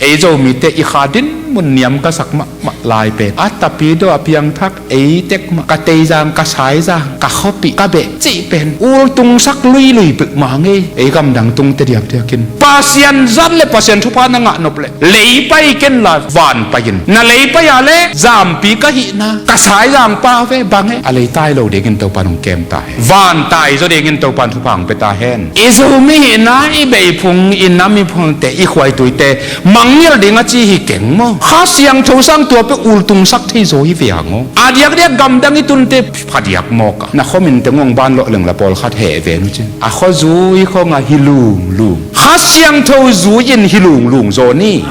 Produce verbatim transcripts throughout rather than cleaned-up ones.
Ei Zomite i kha dinmun niam ka sak mahmah lai pen a tapidaw a piangthak, ei tek mah, ka teizang, ka saizang, ka khuapih, ka beh cih pen ultungsak luilui peuhmah ngei. Ei gamdang tungte diakdiakin Pasian zat le Pasian thupha na ngah nop le leipai ken la vanpai in. Na leipai a le zampi ka hihna, ka saizang pau ve, bang e, a leitai lo dingin Topan hong kem ta hen. Vantai zaw dingin Topan thupha hong pia ta hen. I Zomi hihna, i beh i phung, i nam i phungte, i khuaituite mangngilh ding a ci hi keng maw? Kha Siangtho sang tua peuh ultungsak thei zaw hi ve hang aw. A diakdiak gamdang i tunte phadiak mawk a, na khuaminte ngong ban lawh leng la pawlkhat heh ve nu cin. A khua zui khawngah hi lunglung. Kha Siangtho zui-in hi lunglung zaw ni.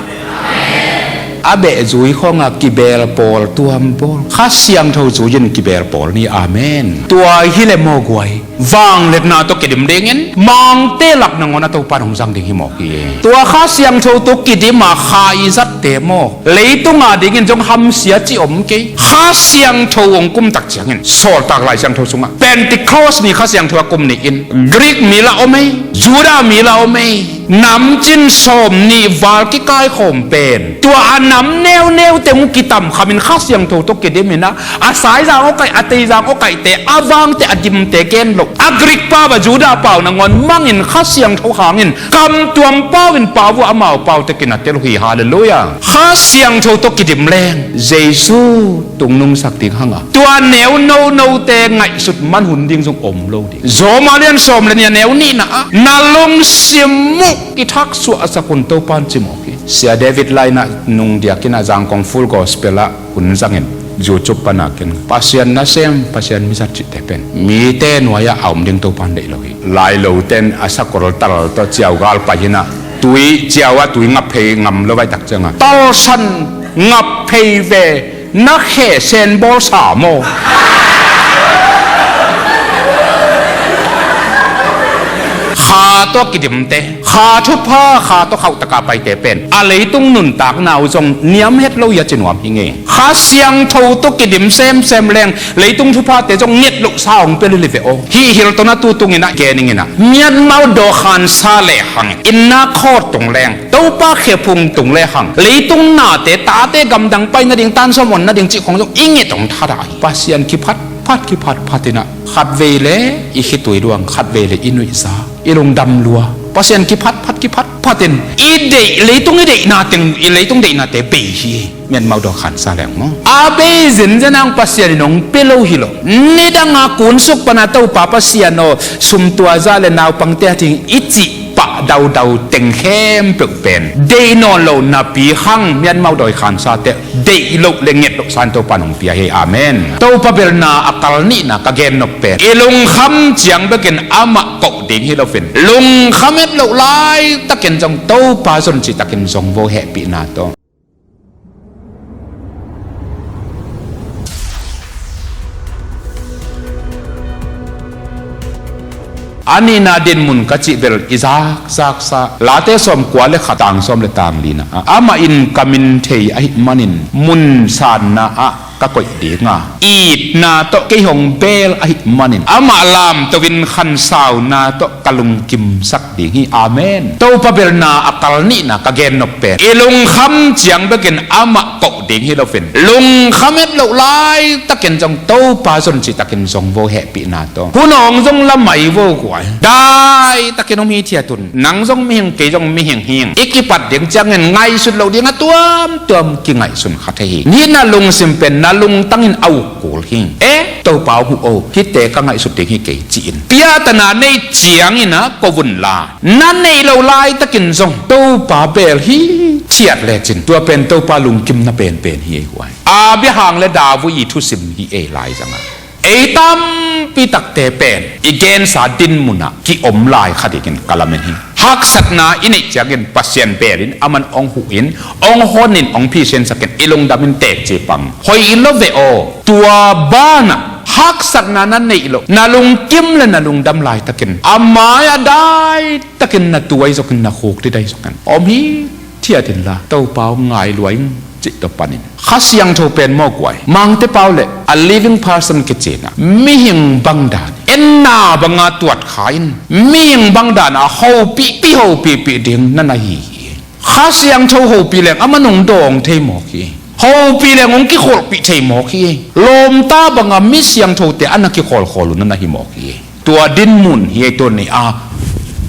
A beh zui khawngah kibel pawl tuam bawl. Kha Siangtho zui-in kibel pawl ni. Amen. Tua hi le maw guai, vangliatna tawh kidim dingin mangte lak nangawn a Topan hong zang ding hi mawk hi. Tua Kha Siangtho tawh kidim a kha i zatte maw, leitung a dingin zong hamsia cih om kei. Kha Siangtho hong kum tak ciangin Sawltak Lai Siangtho sungah Pentecost ni Kha Siangtho a kum ni-in Greek mi la om ei, Judah mi la om ei, namcin sawm nih val kikaikhawm pen tua a nam neuneute hong kitamkhamin Kha Siangtho tawh kidimin a, a saizang awkaih, a teizang awkaihte, a vangte, a dimte gen loh, a Greek pau a Judah pau nangawn mangin Kha Siangtho hangin kamtuam pau-in pau uh a, amau pau tekin a tel uh hi. Halleluiah. Kha Siangtho tawh kidim leng Jesu tungnungsak ding hang a, tua neu nonote ngaihsut man hun ding zong om lo ding. Rom a lian sawm le nih a neu nihna ah na lungsim uh kithak suahsak un, Topan ci mawk hi. Sia David Lai in a nung diakin a Zangkong Full Gospel ah hun zangin YouTube pan a ken Pasian nasem, Pasian mizat cihte pen mite nuai-ah a om ding Topan deih lo hi. Lailoten a sakol tal tawh ciaugal pai hi in a, tui ciau ah tui ngap phei ngam lo vai tak ciangah talsan ngap phei ve, na khe sen bawl sa maw? Kha tawh kidimte, kha thupha, kha tawh khauhtaka paite pen a leitung nuntakna uh zong niam het lo hi a ci nuam hi ngei. Kha Siangtho tawh kidim semsem leng leitung thuphate zong nget lohsa hong pia lili ve aw. Hih Hilton a tu tungin a gening in a Myanmar dawh khansa lehang inna khawt tung leng, Topa khephung tung lehang leitung nate, tate gamdang pai nading, tansawm on nading cih khong zong i nget hong thadah hi. Pasian kiphat phat, kiphat phat in a khatvei le i khitui luang, khatvei le i nuihza, i lungdam lua. Pasian kiphat phat, kiphat phat in i deih, leitung i deihna teng, i leitung deihnate bei hi. Myanmar dawh khansa leng maw, a bei zenzen ang Pasian in hong pia lo hi lo. Nidang a kunsuk pan a Topa Pasian aw, sum tua za le naupangte a ding i cih pah daudau teng khempeuh pen deih nawn lo napi hang Myanmar dawh khansate deih loh le nget lohsa in Topa in hong pia hi. Amen. Topa belna a kal nihna ka gen nop pen i lungkham ciang bekin amah koh ding hi loin, lungkham et loh laitakin zong Topa zon cihtakin zong vo, hehpihna tawh. A nihna dinmun ka cih bel i zakzaksa Late sawmkua le khat, tang sawm le tang lina ah, amah in ka min thei ahih manin mun sanna ah ka koih ding a, itna tawh kei hong bel ahih manin amah lamto in khansauna tawh ka lungkimsak ding hi. Amen. Topa belna a kal nihna ka gen nop pen i lungkham ciang bekin amah koh ding hi loin, lungkham et loh laitakin zong Topa zon cihtakin zong vo, hehpihna tawh. Hun awng zong la mai vo guai, daitakin om hithiat un. Nang zong mihing, kei zong mihing hi ing. I kipat ding ciangin ngaihsut loh ding a tuamtuam kingaihsun kha thei hi. Hih na lungsim pen na lungtangin a uk kul hi ing. E, Topa aw, huh o, hihte ka ngaihsut ding hi kei ci-in piahtana neih ciangin a ko unla, na neih loh laitakin zong Topa bel hithiat lecin tua pen Topa lungkimna penpen hi ei guai. Abraham le David i thusim hi ei lai zanga. Ei tampi takte pen i gensa dinmun ah kiom lai kha dingin ka lamen hi. Haksatna i neih ciangin Pasian belin aman hong huhin, hong honin, hong phisensakin i lungdamin teci pang hoih lo ve aw. Tua banah haksatna na neih loh, na lungkim le na lungdam laitakin a mai-ah daitakin na tuai zokin, na khuk didai zokin om hi. Thiat inla, Topa aw, ngai lua ing cih tawh panin Kha Siangtho pen maw guai, Mangte pau le a living person kici-in a, mihing bangdan, enna banga tuat kha in mihing bangdan a hopihpih, hopihpih ding na na hi hi. Kha Siangtho hopih leng amah nong dawng thei mawk hi. Hopih leng hong kikholhpih thei mawk hi. Lawmta banga mi siangthote a na kikhawlkhawl uh na na hi mawk hi. Tua dinmun hi ei. Tua ni a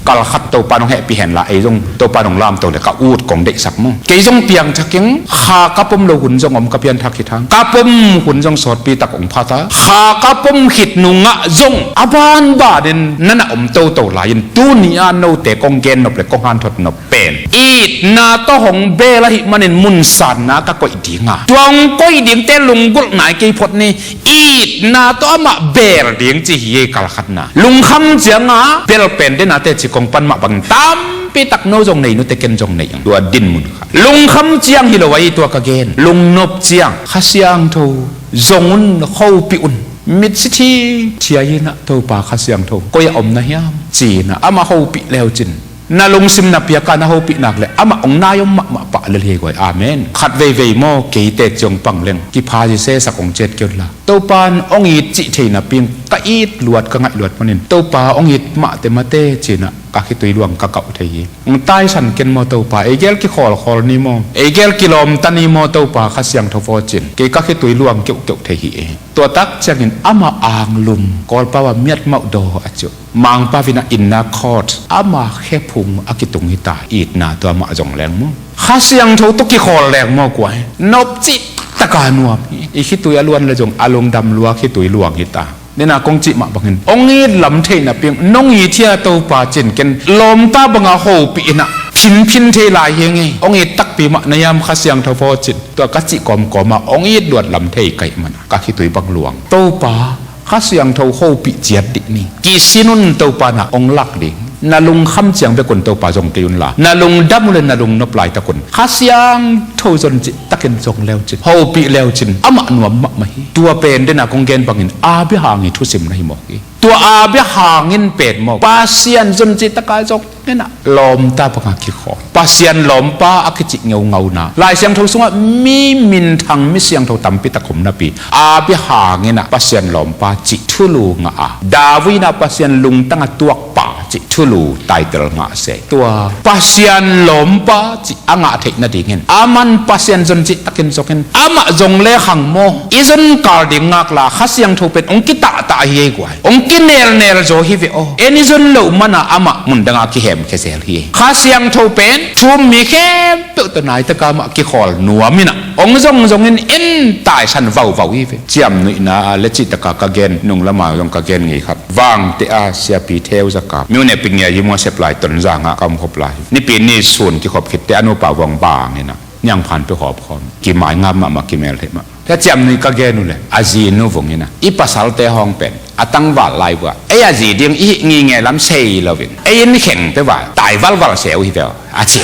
kalkhat Topa nong hehpih henla ei zong Topa nong lamto le ka ut kong deihsak maw? Kei zong piangthak ing. Kha ka pom lo hun zong om ka pianthak hi thang. Ka pom hun zong sawtpi tak ong pha ta. Kha ka pom khit nungah zong a banbanin na na om toto lai-in tuni a note kong gen nop le kong hanthot nop pen itna tawh hong bel ahih manin munsanna ka koih dinga tua hong koih dingte lunggulh nai kei phot ni. Itna tawh amah bel ding ci hi ei kalkhatna. Lungkham cianga bel pen denate ci kong pan mah bangin tampi tak no zong nei nute ken zong nei ang. Tua dinmun kha lungkham ciang hi lo ahi tua ka gen. Lungnop ciang Kha Siangtho zong un, hopih un. Mitsi thithiai inah Topa Kha Siangtho koi a om na hiam ci-inah amah hopih leucin na lungsim na piaka na hopih nak le amah ong nai om mahmah pah lel hi guai. Amen. Khat veivei maw kei tek ciong pang leng kipha zisesak ong ciat kei unla Topa in ong it cih thei napi-in ka it luat ka ngaih luat manin Topa ong it mahte mate ci-inah ka khitui luang ka kauh thei hi. Ong taisan ken maw Topa, ei gel kikhawlkhawl ni maw, ei gel kilawmta ni maw Topa Kha Siangtho vawcin kei ka khitui luang keuhkeuh thei hi ei. Tua tak ciangin amah anglum Kawlpau a miatmauh daw a ciuh Mangpau inah inna khawt ama khephung a kitung hita. Itna tua mah zong leng maw Kha Siangtho tawh kikhawl leng maw kuai nopcih taka nuam hi. I khitui a luan le zong a lungdam lua khitui luang hita. Nena kong cih mah bangin ong it lam theih napi-in nong it hia Topa cin ken lawmta banga hopih inah phinphin thei lai hi ngei. Ong it takpi mah na hiam Kha Siangtho vawcin tua ka cih kawmkawma ong it luat lam thei kaih mana ka khitui bang luang. Topa Kha Siangtho hopih ciat dih ni. Kisin un Topa na ong lak ding. Na lungkham ciang bek un Topa zong kei unla na lungdam uh le na lungnop laitak un Kha Siangtho zon cih takin zong leucin hopih leucin amah nuam mahmah hi. Tua pen dena kong gen bangin Abraham i thusim na hi mawk hi. Tua Abraham in pen maw Pasian zon cih taka zong nena lawmta banga kikhawl Pasian lawmpa a kicih ngeungauna Lai Siangtho sungah mi minthang mi siangtho tampi tak om napi Abraham inah Pasian lawmpa cih thulu ngah a David inah Pasian lungtang a tuakpa cih thulu title ngah se. Tua Pasian lawmpa cih a ngah theih nadingin aman Pasian zon cih takin zokin amah zong le khang maw i zon kal ding ngakla Kha Siangtho pen ong kitahtah hi ei guai. Ong kinelnel zaw hi ve aw. En i zon loh mana amah mundanga kihemkhia zel hi ei. Kha Siangtho pen thu-um mi khempeuh tawh naitaka amah kikhawl nuam inah ong zongzongin en taisan vauvau hi ve. Ciamnuihna a le cihtaka ka gen nunglama zong ka gen ngei khat Vangte a siapi Theu Za Kam Myone Pi Ngia Yi Mua Sep Lai Tonzang ah ka omkhop lai hi. Nipi ni sun kikhop khitte a nupa vong bang inah niangphan peuh hawpkhawm kimai ngap mahmah kimel theih mah. Cia ciamnuih ka gen uh le a zi nu vong inah i pasalte hawng pen a tangval lai vua ei a zi ding i hih ngingei lam sei loin ei in kheng peuh va tai valval se uh hi veu a ci.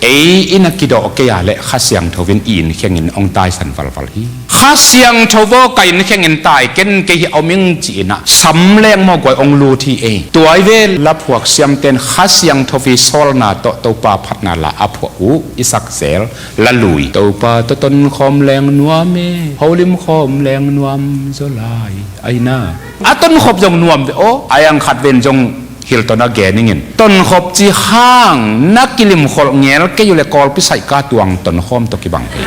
Ei in a kidawh kei a le Kha Siangtho in i in khengin ong taisan valval hi. Kha Siangtho vaw ka in khengin tai ken kei hi a om ing ci-inah sam leng maw guai ong lut hi ei. Tuai ve laphuak siamten Kha Siangtho i sawlna tawh Topa phatna la a phuah uh i sakzel la lui Topa tawh tonkhawm leng nuam e holim khawm leng nuam zaw lai aina. A tonkhop zong nuam ve aw. A iang khat ven zong Hilton a gen ingin tonkhop ci hang na kilimkholh ngel kei uh le Kawlpi saihka tuang tonkhawm tawh kibang kei.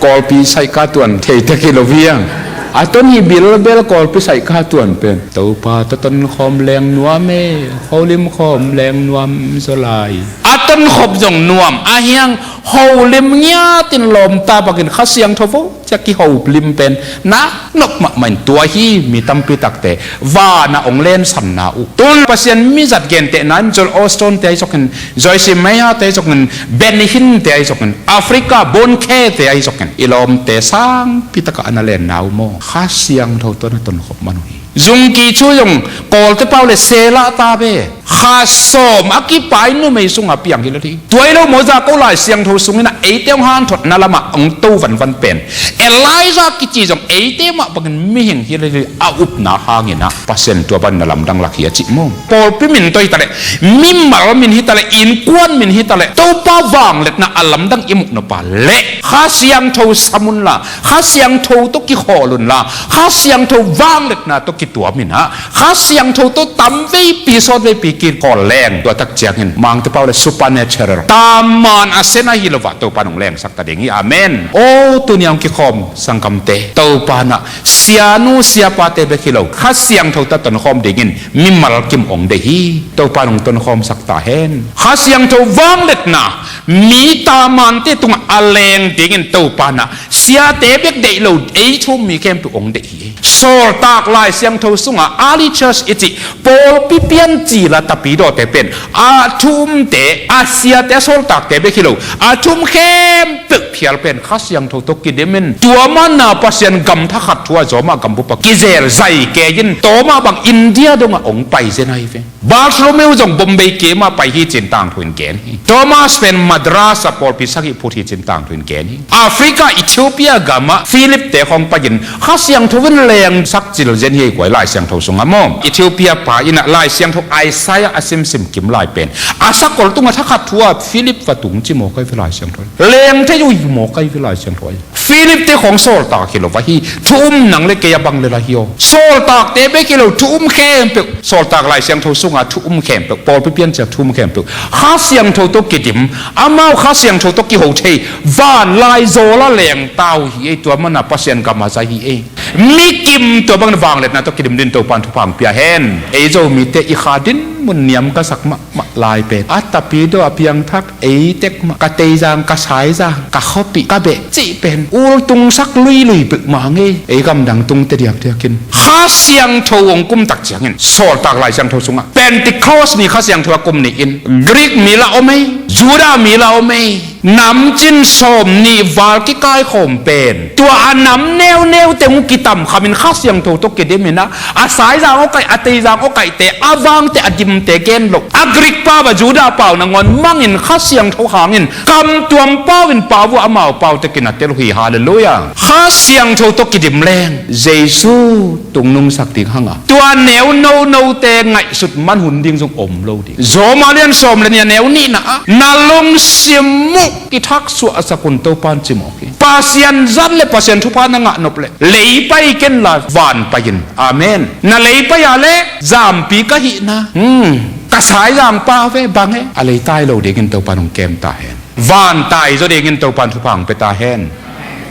Kawlpi saihka tuan thei tek hi lo viang a ton hi bilbel Kawlpi saihka tuan pen Topa tawh tonkhawm leng nuam e holim khawm leng nuam zaw lai. A tonkhop zong nuam a hiang holim ngiatin lawmta bangin Kha Siangtho vo cia kiholim pen na nop mahmah in tua hi. Mi tampi takte vana ong lensanna uh tun Pasian mizat gentehna in Joel Osteen te ahi zokin Joyce Meyer te ahi zokin Benny Hinn te ahi zokin Africa Bonnke te ahi zokin i lawmte sangpi taka ana lenna uh maw Kha Siangtho tawh na tonkhop man uh hi. Zungki chu zong Kawlte pau le selah ta ve. Kha sawm a kipai numei sungah piang hi lo ding. Tua hi lo maw, za ko Lai Siangtho sungin ah eite hong hanthotna lamah hong to vanvan pen Elijah kici zong eite mah bangin mihing hi lo ding, a upna hangin ah Pasian tua bangin a lamdang lak hi a cih maw. Pawlpi min tawh hi taleh, mimal min hi taleh, innkuan min hi taleh, Topa vangliatna a lamdang i muh nop a leh Kha Siangtho sam unla, Kha Siangtho tawh kikhawl unla, Kha Siangtho vangliatna tawh kituam in ah, Kha Siangtho tawh tamveipi sawtveipi kikhawl leng, tua tak ciangin Mangte pau le supernatural, taman a sen ahi lo ah Topa in hong lengsak ta ding hi. Amen. Aw, tuni a hong kikhawm sanggamte, Topa in ah sianu siapate bek hi lo, Kha Siangtho tawh tonkhawm dingin mimal kim hong deih hi. Topa in hong tonkhawmsak ta hen. Kha Siangtho vangliatna mi tamante tungah a leng dingin Topa in ah siate bek deih lo, ei thu-um mi khempeuh hong deih hi. Sawltak Lai Siangtho sungah early church i cih pawlpi piancil a tapidawte pen a thu-umte, a siate, a sawltakte bek hi lo, a thu-um khempeuh phial pen Kha Siangtho tawh kidim in, tua mana Pasian gam thakhat thu a Roma gambup ah kizel zai kei in, tua mah bang India dongah hong pai zen ahi ve. Bartholomew zong Bombay kim ah pai hi ci-in tangthu in gen hi. Thomas pen Madras ah pawlpi sagih phut hi ci-in tangthu in gen hi. Africa, Ethiopia gamah Philip te khawng pai-in Kha Siangtho in lengsak cil zen hi. Kua i Lai Siangtho sungah maw, Ethiopia pa in ah Lai Siangtho Isaiah a simsim kim lai pen a sakol tungah thakhat thu a Philip va tung ci maw kai ve Lai Siangtho. Leng thei uh hi maw kai ve Lai Siangtho. Philip te khawng sawltak hi lo va hi, thu-um nang le kei a bang le la hi aw. Sawltakte bek hi lo, thu-um khempeuh, Sawltak Lai Siangtho sunga thu-um khempeuh, pawlpi piancil thu-um khempeuh Kha Siangtho tawh kidim, amau Kha Siangtho tawh kiho thei, van lai zawl a leng ta uh hi ei, tua mana Pasian gam a zai hi ei. Mi kim tua bangin vangliatna tawh kidim dingin Topa in thupha hong pia hen. Ei Zomite i kha dinmun niam ka sak mahmah lai pen a tapidaw a piangthak ei tek mah, ka teizang, ka saizang, ka khuapih, ka beh cih pen ultungsak luilui peuhmah ngei. Ei gamdang tungte diakdiakin Kha Siangtho hong kum tak ciangin Sawltak Lai Siangtho sungah Pentecost ni Kha Siangtho a kum ni-in Greek mi la om ei, Judah mi la om ei, namcin sawmnih val kikaikhawm pen tua a nam neuneute hong kitamkhamin Kha Siangtho tawh kidimin ah, a saizang aw kaih, a teizang aw kaihte, a vangte, a dimte gen loh, a Greek pau a Judah pau nangawn mangin Kha Siangtho hangin kamtuam pau in pau uh a, amau pau tekin a tel uh hi. Halleluiah. Kha Siangtho tawh kidim leng Jesu tungnungsak ding hang a, tua neu nonote ngaihsut man hun ding zong om lo ding. Zawma lian sawm le nih a neu nihna ah, na lungsim uh kithaksuahsak un, Topa in ci mawk hi. Pasian zat le Pasian thupha na ngah nop leh lei pai ken la van pai in. Amen. Na lei pai a leh zampi ka hihna, hmm, ka saizang pau ve bang e, a lei tai lo dingin Topa in hong kem ta hen. Van tai zaw dingin Topa in thupha hong pia ta hen.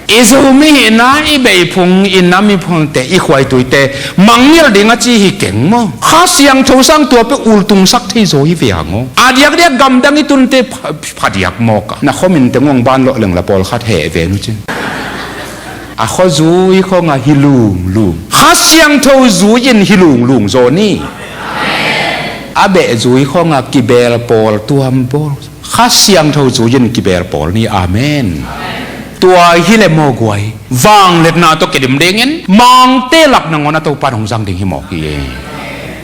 I Zomi hihna, i beh i phung, i nam i phungte, i khua i tuite mangngilh ding a ci hi keng maw. Kha Siangtho sang tua peuh ultungsak thei zaw hi ve hang aw. A diakdiak gamdang i tunte pha, phadiak mawk a, na khuamin teng hong ban lawh leng la pawlkhat heh ve nu cin. A khua zui khawng a hi lunglung. Kha Siangtho zui-in hi lunglung zaw ni. A beh zui khawng a kibeel pawl tuam bawl. Kha Siangtho zui-in kibeel pawl ni. Amen. Tua hi leh maw guai, vangliatna tawh kidim dingin mangte lak nangawn a Topa in hong zang ding hi mawk hi.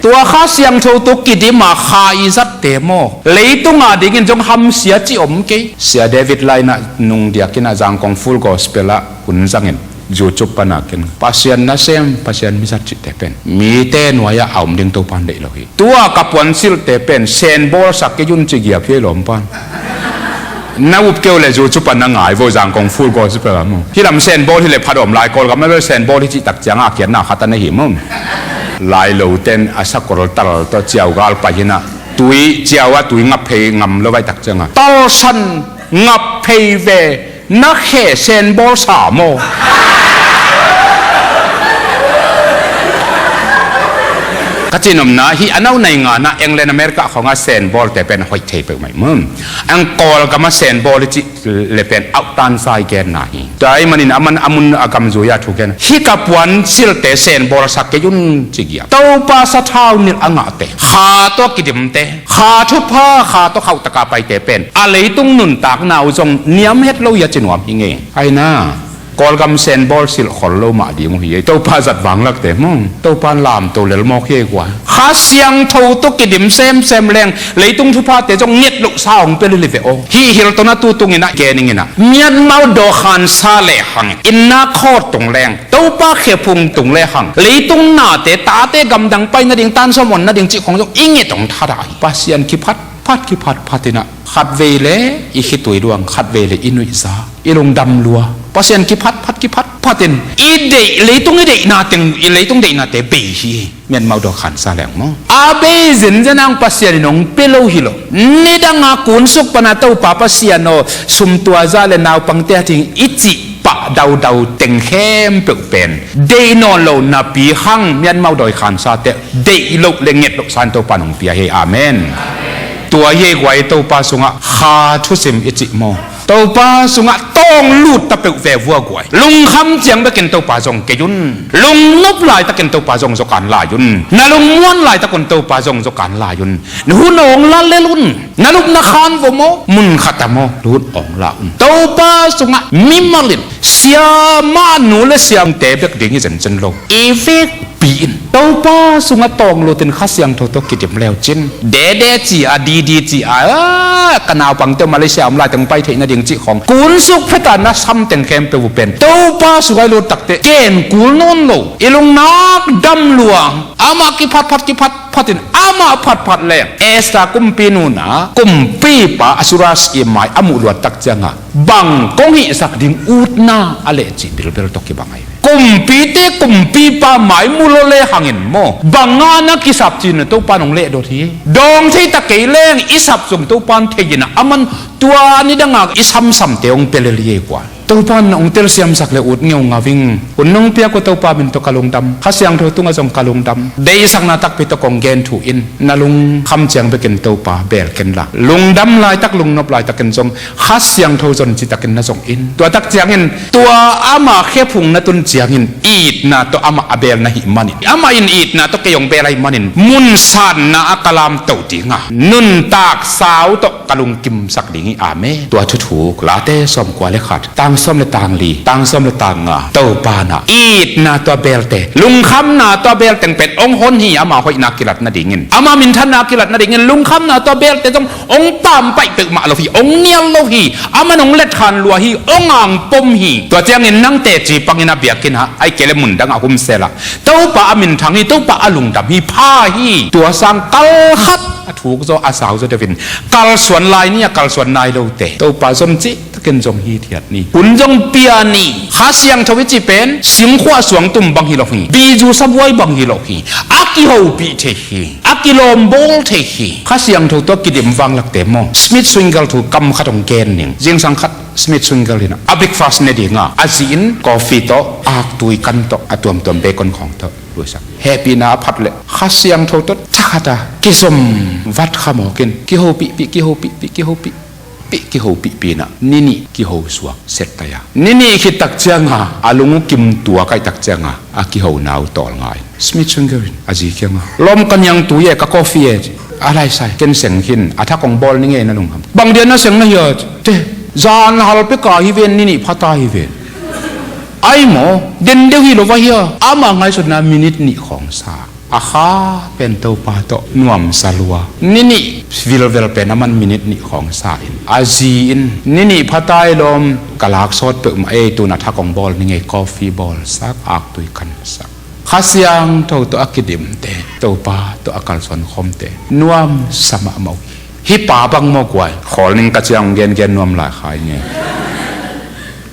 Tua Kha Siangtho tawh kidim a kha i zatte maw, leitung a dingin zong hamsia cih om kei. Sia David lai in ah nung diakin ah Zangkong Full Gospel ah hun zangin YouTube pan a ken Pasian nasem, Pasian mizat cihte pen mite nuai-ah a om ding Topa in deih lo hi. Tua ka puansilhte pen senbawl sak kei un ci giap hi ei lawm pan. Na up kei uh leh YouTube pan na ngai vo, Zangkong Full Gospel a mu. Hih lam senbawl hi leh phat a om lai, Kawlgam ah bel senbawl hi cih tak ciangah a kiatna khat a na hi mu. Lailote'n a sakol tal tawh ciaugal pai hi in ah, tui ciau ah tui ngap phei ngam lo vai tak ciangah, talsan ngap phei ve. Na khe senbawl sa maw? Ka cihnopna hih a nau nai ngan ah England, America khawng a senbawlte pen hoih thei peuhmah hi mu. Ang Kawlgam a senbawl i cih le pen autan sai genna hi. Tua ahih manin a man a mun a gam zui a thu gen. Hih ka puansilhte senbawl sak kei un ci giap. Topa sathau nilh a ngahte, kha tawh kidimte, kha thupha, kha tawh khauh taka paite pen a leitung nuntakna uh zong niam het lo hi a ci nuam hi ngei. Aina, Kawlgam sen bawl silh khol lo mah ding uh hi. Topa zat vanglakte maw, Topa in lamto lel mawk hi ei guai. Kha Siangtho tawh kidim semsem leng leitung thuphate zong nget lohsa hong pia lel hi ve aw. Hih hil tawh na tu tung in ah, gen ing in ah, Myanmar dawh khansa lehang, inna khawt tung leng, Topa khephung tung lehang, leitung nate, tate gamdang pai nading, tansawm on nading cih khong zong i nget hong thadah hi. Pasian kiphat phat, kiphat phat in ah, khatvei le i khitui luang, khatvei le i nuihza, i lungdam lua. Pasian kiphat phat, kiphat phat in i deih, leitung i deihna teng, i leitung deihnate bei hi. Myanmar dawh khansa leng maw, a bei zenzen ang Pasian in hong pia lo hi lo. Nidang a kunsuk pan a Topa Pasian aw, sumtuaza le naupangte a ding i cih pah daudau teng khempeuh pen deih nawn lo napi hang Myanmar dawh khansate deih loh le nget lohsa in Topa in hong pia hi. Amen. Tua hi ei guai, Topa sungah kha thusim i cih maw, Topa sungah tawng lut ta peuh ve vua guai. Lungkham ciang bekin Topa zong kei un. Lungnop laitakin Topa zong zong kan lai un. Na lungmuan laitak un Topa zong zong kan lai un. Na hun hong la lel un. Na lupna khan vo maw, mun khat ah maw, lut hong la un. Topa sungah mimal in, siamah nu le siamte bek ding hi zenzen lo, i vekpi in Topa sungah tawng lutin Kha Siangtho tawh kidim leu cin, dede ci a, didi ci a, a, ka naupangte Malaysia om laiteng pai theih nading cih khong kunsuk phet a na sam teng khempeuh uh pen Topa sungah i lut takte ken kul nawn lo, i lungnak dam lua. Amah kiphat phat, kiphat phat in, amah phat phat leng Esther kumpi nuna kumpipa Ahasuerus i mai a muh luat tak ciangah bang kong hihsak ding utna a leh cih bilbel tawh kibang ahi ve. Kumpite kumpipa mai mu lo le hangin maw, bang a na kisap cih na Topa in hong lehdot hi. Dawng thei ta kei leng i sap zong Topa in thei in ah, aman tua nidang a i samsamte hong pia lel hi ei guai. Topa in hong telsiamsak le ut ngeungau ing. Hun nong piak uh Topa min tawh ka lungdam. Kha Siangtho tungah zong ka lungdam. Deihsakna takpi tawh kong gen thu in, na lungkham ciang bekin Topa beel ken la. Lungdam laitak, lungnop laitakin zong Kha Siangtho zon citakin na zong in. Tua tak ciangin tua ama khephung na tun ciangin itna tawh amah a beel na hih manin, amah in itna tawh kei hong beel ahih manin mun sanna ah ka lamto ding a, nuntak sau tawh ka lungkimsak ding hi. Amen. Tua thuthuk Late sawmkua le khat, tang sawm le tang li, tang sawm le tang nga, Topa in ah itna tawh a beelte, lungkhamna tawh a beel teng pen hong hon hi. Ama hoihna kilat nadingin, ama minthanna kilat nadingin lungkhamna tawh a beelte zong hong pampaih peuhmah lo hi, hong nial lo hi. Aman hong letkhan lua hi, hong angpom hi. Tua ciangin nang teci pangin a biakinn ah, ahih kei leh mun dang ah humsel ah, Topa a minthang hi, Topa a lungdam hi, pha hi. Tua sang kal khat a thuk zaw, a sau zaw deuhin kalsuan lai ni, a kalsuan nai lote Topa zon citakin zong hithiat ni. Hun zong pia ni. Kha Siangtho i cih pen singkhuah suangtum bang hi lo hi, bizu sabuai bang hi lo hi. A kihopih thei hi, a kilawmbawl thei hi. Kha Siangtho tawh kidim vanglakte maw, Smith Swingle thu kam khat hong gen ning. Zingsang khat Smith Swingle in ah a breakfast ne ding a, a zi in coffee tawh, aktui kan tawh, a tuamtuam bacon khawng tawh luaisak. Hehpihna a phat leh Kha Siangtho tawh thakhat a kizom vat kha mawk in, kihopihpih, kihopihpih, kihopihpih, kihopihpih in ah ni nih kiho suak set tai a, ni nih khit tak ciang a, a lung uh kim tuak ahih tak ciang a, a kihona uh tawlnga in Smith Swingle in a zi kiangah, "Lawm, ka niangtui e, ka coffee e," ci. "A lai sai, ken seng khin, a thak hong bawl ning ei, na lungkham." "Bang dia na seng na hia?" ci. "Te, zan hal pek a hi ven, ni nih pha ta hi ven." "Ai maw, den deuh hi lo va hia?" Ama ngaihsutna minute nih khawng sa. A kha pen Topa tawh nuamsa lua. Ni nih vilvel pen aman minute nih khawng sa in, a zi in, "Ni nih pha ta ei lawm, ka lak sawt peuhmah ei, tun a thak hong bawl ning ei, coffee bawlsak, aktui kansak." Kha Siangtho tawh a kidimte, Topa tawh a kalsuan khawmte nuamsa mahmah uh hi. Hih pa bang maw guai, khawl ning ka ciang hong gengen nuam lai kha ing e.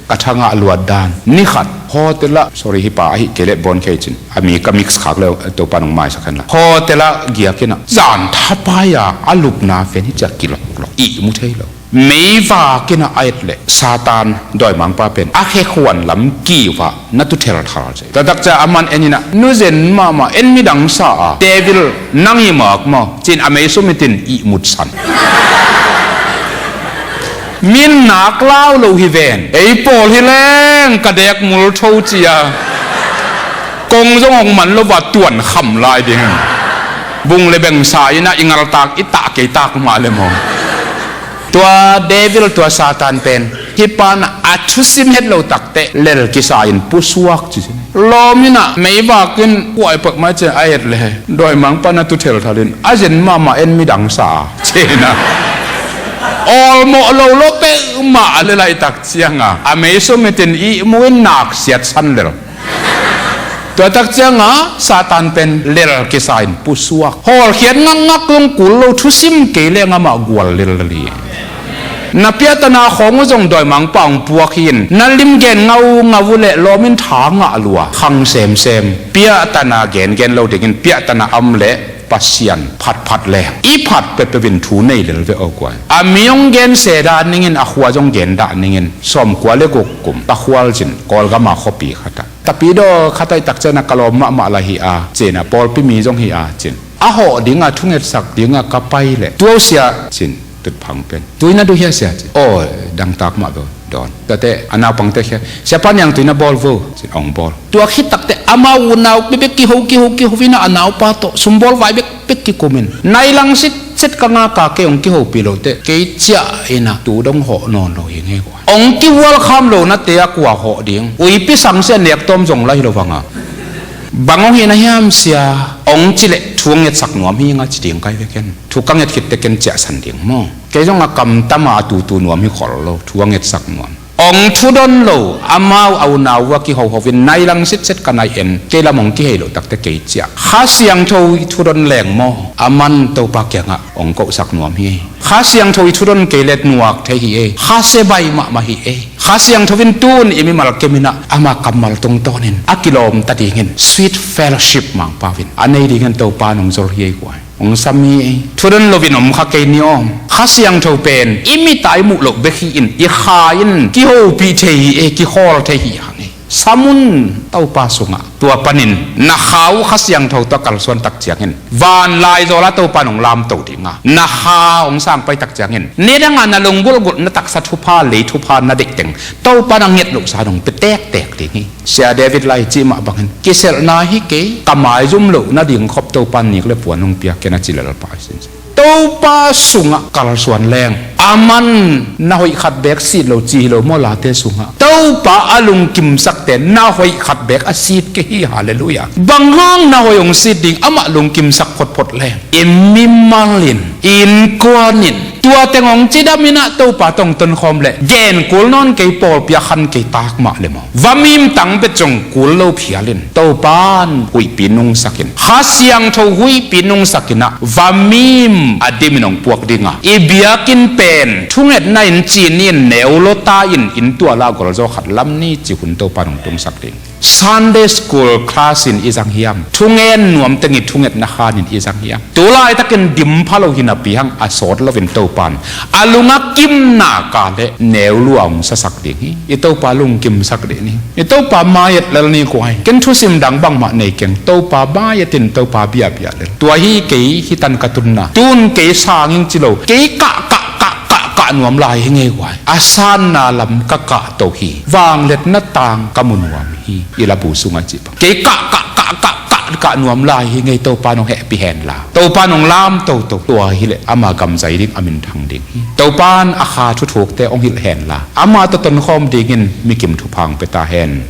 Ka thangah luat dan, ni khat hotel ah, sorry, hih pa ahih kei leh bawn khei cin, a mi ka mix khak le, Topa nong maisak hen la. Hotel ah giak in ah, zan thapai a, a lupna pen hih ciah kiloklok, ihmu thei lo. Meivak in ah a et leh Satan dawimangpa pen a khekhuan lam kiu ah na tu thelthal ci. Tua tak ciah aman en in ah, "Nu zen mahmah, en midang sa a, devil nang hi mak maw," ci-in a mei sumit in ihmut san. Min nak lau lo hi ven. Ei pawl hi leng ka dek mul tho ci a, kong zong hong man lo va tuan kham lai ding. Bung le beng sa in ah i ngaltak i tah kei tak mah le maw. Tua devil, tua Satan pen Hih pa in a thusim het lo takteh lel kisa in pusuak ci. Lawm in a meivak in kuai peuhmah ci a et le, dawimangpa in a tu thelthal in a zen mahmah en midang sa a ci in a, awlmawh lo lo peuhmah a le laitak ciang a, a mei sumit in ihmu in nak siatsan lel. Tuatak ciang a Satan pen lel kisa in pusuak. Hawlkhiat ngakngak zong kul lo, thusim kei leng amah gual lel lel hi. Na piahtana khawng uh zong dawimangpa hong puak hi in, na lim gen ngaungau uh leh lawm in tha ngah lua, khang semsem. Piahtana gengen lo dingin piahtana a om leh Pasian phatphat leng i phat peuhpeuh in thu nei lel ve aw guai. A mi hong gen se dah ningin, a khua zong gen dah ningin, sawmkua le guk kum ka khualzin Kawlgam a khuapi khat ah, tapidaw khat ah i tak ciang a ka lawm mahmah lai hi a ci in a, pawlpi mi zong hi a ci in, a hawh ding a thungetsak ding a ka pai leh, tua uh sia ci in, tutphah pen, tui na duh hia sia ci. Aw, dangtak mah ve, dawn. Tuate a naupangte khia, siapa niang tui na bawl vo ci in, hong bawl. Tua khit takteh amau unau bekbek kiho kiho kiho in a, a naupa tawh sumbawl vai bekbek kikum in, nai lang sitset ka ngak a, kei hong kihopih loh teh kei ciah in a, tu dong hawh nawn lo hi ngei guai. Hong kihual kham lo nate a kua hawh ding, uipi sangsia nek tawm zong lai hi lo vang a. Bang hong hih na hiam sia, hong ci leh thu hong ngetsak nuam hi ing a ci ding kai ve ken. Thu ka nget khit teh ken ciahsan ding maw. Kei zong a kamtam a, a tutu nuam hi khol lo, thu a ngetsak nuam. Hong thudon lo, amau a unau uh a kihoho in nai lang sitset ka nai en, kei lam hong kihei loh takteh kei ciah. Kha Siangtho i thudon leng maw, a man Topa kiangah hong kohsak nuam hi. Kha Siangtho i thudon kei leh nuak thei hi e, kha se bai mahmah hi e. Kha Siangtho in tun i mimal kem in a, ama kammal tungtawn in a kilawmta dingin sweet fellowship Mangpau in a nei dingin Topa in hong zol hi ei guai. Hong sam hi ei. Thudon lo in om kha kei ni aw. Kha Siangtho pen i mit a i muh loh bek hi in, i kha in kihopih thei hi ei, kikhawl thei hi hang ei. Sam un Topa sungah. Tua panin na kha uh Kha Siangtho tawh a kalsuan tak ciangin, van laizawl ah Topa in hong lamto ding a, na kha hong sang pai tak ciangin, nidang a na lunggulhgulh, na taksa thupha, lei thupha na deih teng Topa in a nget lohsa in hong pia tektek ding hi. Sia David Lai cih mah bangin, kiselhna hi kei, ka maizum loh nading khop Topa in nik le puan hong pia ken a ci lel pah hi sin. Topa sungah kalsuan leng, a man na hoih khat beek sit lo ci hi lo maw, Late sungah. Topa a lungkimsakte na hoih khat beek a sit kei hi, halleluiah. Bang hang na hoih hong sit ding, amah lungkimsak photphot leng, i mimal in, i innkuan in, tua teng hong cidam in ah Topa tawh hong tonkhawm leh, gen kul nawn kei, pawlpi a khan kei tak mah le maw. Va mim tang peuh zong kul lo phial in, Topa in huihpi nungsak in, Kha Siangtho huihpi nungsak in ah, va mim a dim in hong puak ding a, i biakinn pen thungetna in ci ni in, neu lua ta in, inn tual ah golzaw khat lam ni cih hun Topa in hong tungsak ding. Sunday school class in i zang hiam? Thungen nuam teng i thungetna khan in i zang hiam? Tu laitakin dim pha lo hi napi hang a sawt lo in Topa in a lung a kimna ka leh neu lua hong sasak ding hi. I Topa lungkimsak dih ni. I Topa mai-et lel ni kuai. Ken thusim dang bangmah nei keng. Topa mai-et in, Topa biahbiah lel. Tua hi kei, hih tan ka tunna. Tun kei sang ing ci lo. Kei kah, kah, kah, kah, kah nuam lai hi ngei kuai. A sanna lam ka kah to hi. Vangliatna tang ka mu nuam hi. I labu sungah cih bang. Kei kah, kah, kah, kah, kah, kah nuam lai hi ngei, Topa in hong hehpih hen la. Topa in hong lam toto. Tua hi leh ama gam zai ding, a minthang ding hi. Topa in a kha thuthukte hong hilh hen la. Ama tawh tonkhawm dingin mikim thupha hong pia ta hen.